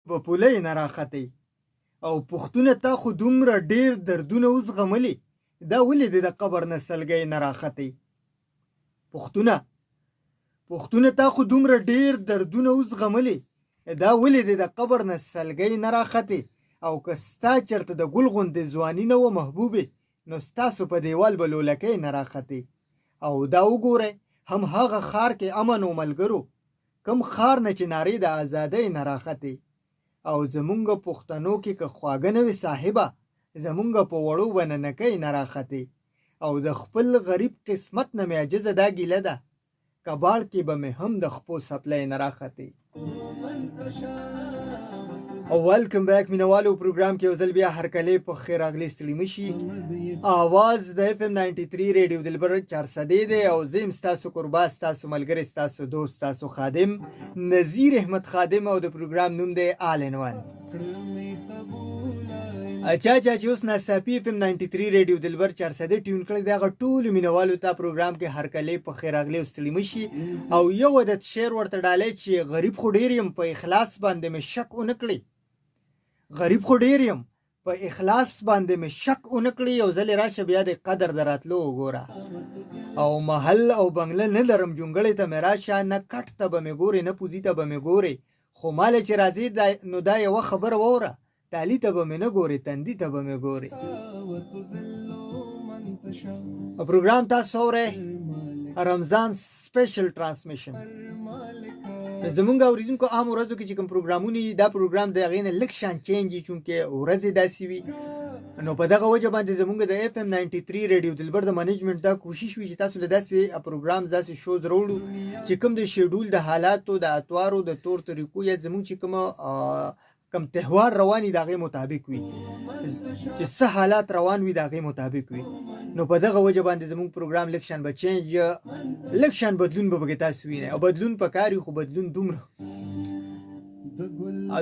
به پولۍ نه راختې. او پښتونه تا خو دومره ډېر دردونه وزغملي، دا ولې دې د قبر نه سلګۍ نه راختې؟ پښتونه، پښتونه تا خو دومره ډېر دردونه وزغملي، دا ولې دې د قبر نه سلګۍ نه راختې؟ او که ستا چرته د ګل غوندې ځواني نه وه محبوبې، نو ستاسو په دېوال به لولکۍ نه راختې. او دا وګورئ، هم هغه ښار کې امن و ملګرو، کوم ښار نه چې نارې د ازادۍ نه راختې. او زمونږ پښتنو کې که خواږه نه وې صاحبه، زمونږ په وړو به ننکۍ نه راختې. او د خپل غریب قسمت نه مې عاجزه دا ګیله ده، کباړ کې به مې هم د خپو څپلۍ نه راختې. او ویلکم بیک مینوالو، پروګرام کې یو ځل بیا هرکلی په خیر راغلی، ستړي مشي. آواز د اف ام 93 ریډیو دلبر چارسدې دی او زه یم ستاسو کوربه، ستاسو ملګری، ستاسو دوست، ستاسو خادم نذیر احمد خادم، او د پروګرام نوم دی آل ان وان. چا چا چې اوس ناڅاپي اف ام 93 ریډیو دلبر چارسده ټیون کړی دی، هغه ټولو مینوالو ته پروګرام کې هرکلی په خیر راغلی او ستړي مشي. او یو عدد شعر ورته ډالۍ چې غریب خو ډیر یم، په اخلاص باندې مې شک ونه کړي. غریب خو ډیر یم، په اخلاص باندې مې شک ونه کړي، یو ځل راشه بیا د قدر د راتلو وګوره. او محل او بنگله نه لرم، جونګړې ته مې راشه، نه کټ ته به مې ګورې، نه پوزي ته به مې ګورې، خو ماله چې راځې نو دا یوه خبره ووره، تالي ته به مې نه ګورې، تندي ته به مې ګورې. پروګرام تاسو اورئ، رمضان سپیشل ترانسمیشن. زمونږ اوریدونکو، عام ورځو کې چې کوم پروګرامونه دي، دا پروګرام د هغې نه لږ شان چینج وي، چونکې ورځې داسې وي. نو په دغه وجه باندې زمونږ د اف ام 93 ریډیو دلبر د منیجمنټ دا کوشش وي چې تاسو له داسې پروګرام، داسې شوز راوړو چې کوم د شیډول، د حالاتو، د اتوارو، د تور طریقو یا زمونږ چې کوم تهوار رواني د هغې مطابق وي، چې څه حالات روان وي د هغې مطابق وي. نو په دغه وجه باندې زموږ پروګرام لږ شان به چینج، لږ شان بدلون به پکې تاسو وینئ. او بدلون پکار وي، خو بدلون دومره،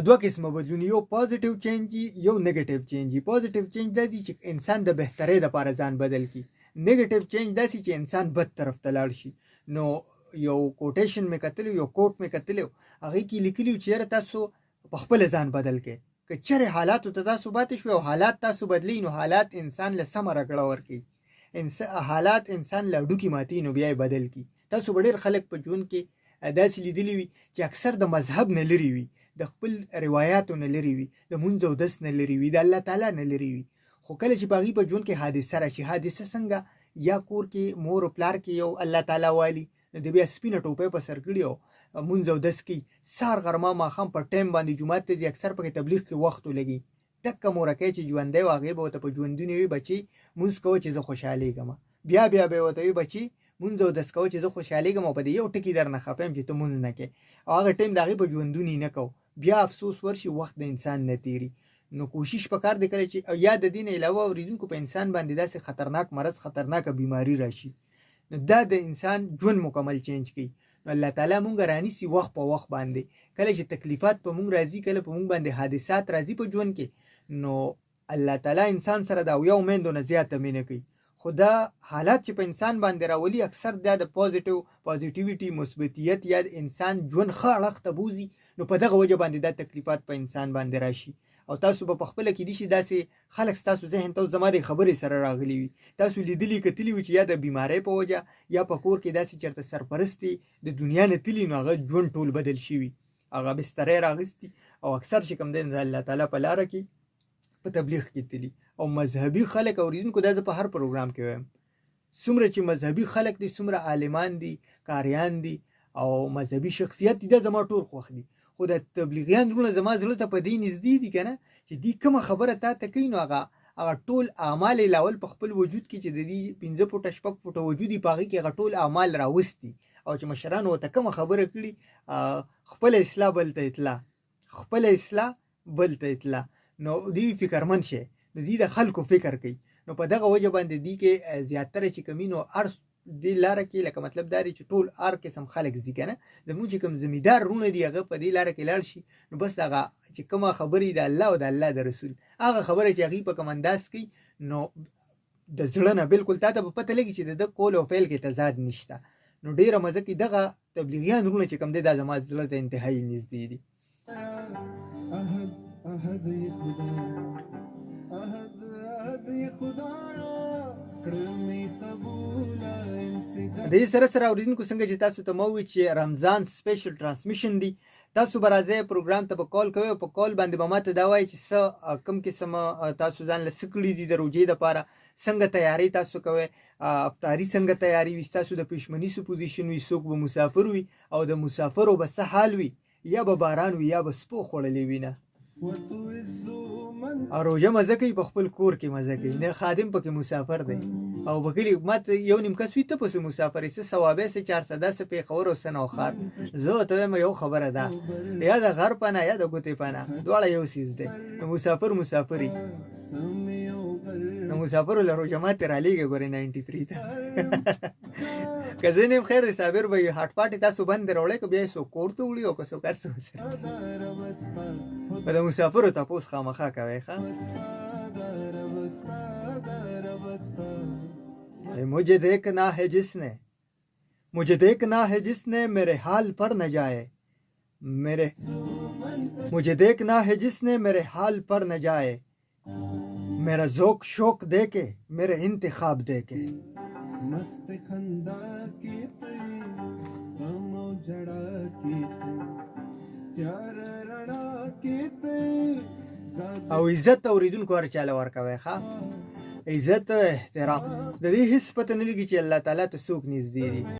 دوه قسمه بدلون، یو پازیټیو چینج، یو نیگیټیو چینج. پازیټیو چینج دا دی چې انسان د بهترۍ لپاره ځان بدل کړي. نیگیټیو چینج داسې چې انسان بد طرف ته لاړ شي. نو یو کوټیشن مې کتلی، یو کوټ مې کتلی، هغې کې لیکلي چې یاره تاسو په خپل ځان بدل کړئ، که چېرې حالاتو ته تاسو پاتې شوئ او حالات تاسو بدلی، نو حالات انسان له سمه رګړه ورکوي، حالات انسان له هډوکي ماتوي، نو بیا یې بدل کړي. تاسو به ډېر خلک په ژوند کې داسې لیدلي وي چې اکثر د مذهب نه لرې وي، د خپل روایاتو نه لرې وي، د مونځ او دس نه لرې وي، د الله تعالی نه لرې وي، خو کله چې په هغوی په ژوند کې حادثه راشي، حادثه څنګه؟ یا کور کې مور او پلار کې یو الله تعالی والي، نو د بیا سپینه ټوپۍ په سر کړي او مونځ او دس کوي، سهار، غرمه، ماښام په ټایم باندې جومات ته ځي، اکثر پکې تبلیغ کې وخت ولګي. دکه مورکۍ چې ژوندی وه، هغې به ورته په ژوندوني وي، بچي مونځ کوه چې زه خوشحالېږم. بیا بیا به یې ورته وي، بچي مونځ او دس کوه چې زه خوشحالېږم، او په دې یو ټکي درنه خفه یم چې ته مونځ نه کوې. او هغه ټایم د هغې په ژوندوني نه کو. بیا افسوس ورشي، وخت د انسان نه تېري. نو کوشش پکار دی کله چې، او یا د دې نه علاوه اورېدونکو، په انسان باندې داسې خطرناک مرض، خطرناکه بیماری راشي، نو دا د انسان ژوند مکمل چینج کوي. نو الله تعالی مونږ رانیسي وخت په وخت باندې، کله چې تکلیفات په مونږ راځي، کله په مونږ باندې حادثات راځي په ژوند کې، نو الله تعالی انسان سره د اویاو میندو نه زیاته مینه کوي. خو دا حالات چې په انسان باندې راولي، اکثر دا د پازیټیویټي، مثبتیت یا انسان ژوند ښه اړخ ته بوځي. نو په دغه وجه باندې دا تکلیفات په انسان باندې راشي. او تاسو به په خپله کې دي شي داسې خلک ستاسو ذهن ته زما د خبرې سره راغلي وي، تاسو لیدلي کتلي وي چې یا د بیمارۍ په وجه یا په کور کې داسې چېرته سرپرستې د دنیا نه تلي، نو هغه ژوند ټول بدل شوي، هغه بسترې راغستي او اکثر چې کوم دی د الله تعالی په لاره کې په تبلیغ کې تلي. او مذهبي خلک اورېدونکو، دا زه په هر پروګرام کې وایم، څومره چې مذهبي خلک دي، څومره عالمان دي، قاریان دي او مذهبي شخصیت دي، دا زما ټول خوښ دي. خو د تبلیغیان وروڼه زما زړه ته په دې نږدې دي که نه چې دی کومه خبره تا ته کوي، نو هغه ټول اعمال یې لاول په خپل وجود کې، چې د دې 5 فوټه 6 فوټه وجود یې، په هغې کې هغه ټول اعمال راوستي. او چې مشرانو ورته کومه خبره کړي، خپله اصلاح بل ته اطلاع، خپله اصلاح بل ته اطلاع، نو دوی فکرمند شي، نو دوی د خلکو فکر کوي. نو په دغه وجه باندې دی کې زیاتره چې کوي، نو هر دې لاره کې لکه مطلب دا دی چې ټول هر قسم خلک ځي که نه. زموږ چې کوم زمیندار وروڼه دي، هغه په دې لاره کې لاړ شي، نو بس هغه چې کومه خبرې د الله او د الله د رسول هغه خبره چې هغوی په کوم انداز کوي، نو د زړه نه بالکل تا ته به پته لګي چې د ده قول او فعل کې تضاد نشته. نو ډېره مزه کوي. دغه تبلیغیان وروڼه چې کوم دی، دا زما زړه ته انتهایي نږدې دي. دې سره سره اوریدونکو، څنګه چې تاسو ته مو وی چې رمضان سپیشل ترانسمیشن دی، تاسو به راځئ، پروګرام ته به کال کوئ او په کال باندې به ماته دا وایي چې څه کوم قسم تاسو ځان له څه کړي دي، د روژې دپاره څنګه تیاری تاسو کوئ، افطاري څنګه تیاری وي ستاسو، د پښمني څه پوزیشن وي، څوک به مسافر وي او د مسافرو به څه حال وي، یا به باران وي یا به سپو خوړلې وي نه. او روژه مزه کوي، په خپل کور کې مزه کوي نه، خادم پکې مسافر دی او په کلي ماته یو نیم کس وي، ته پسې مسافر یې، څه صوابۍ، څه چارسده، څه پېښور او څه نوښار. زه ورته وایم یو خبره ده، یا د غر پناه یا د ګوتې پناه، دواړه یو څیز دی. نو مسافر مسافري، نو مسافرو له روژه ماتې رالیږي ګورې 93 ته. که زه نیم خیر دی، صابر به یې هاټپاټې تاسو بند راوړی، که بیا یې څوک کور ته وړي او که څوک هر څه وسره. په د مسافرو تپوس خامخا کوئ. ښه، मुझे देखना है जिसने، मुझे देखना है जिसने मेरे हाल पर न जाए मेरे، मुझे देखना है जिसने मेरे हाल पर न जाए، मेरा ज़ौक शौक देके، मेरे इंतखाब देके। مست خندا کې ته، غم او ژړا کې ته، تیار رڼا کې ته۔ او عزت اوریدونکو هر چاله ورکوي. ښه، عزت او احترام د دې هیڅ پته نه لګي چې الله تعالی ته څوک نږدې دي.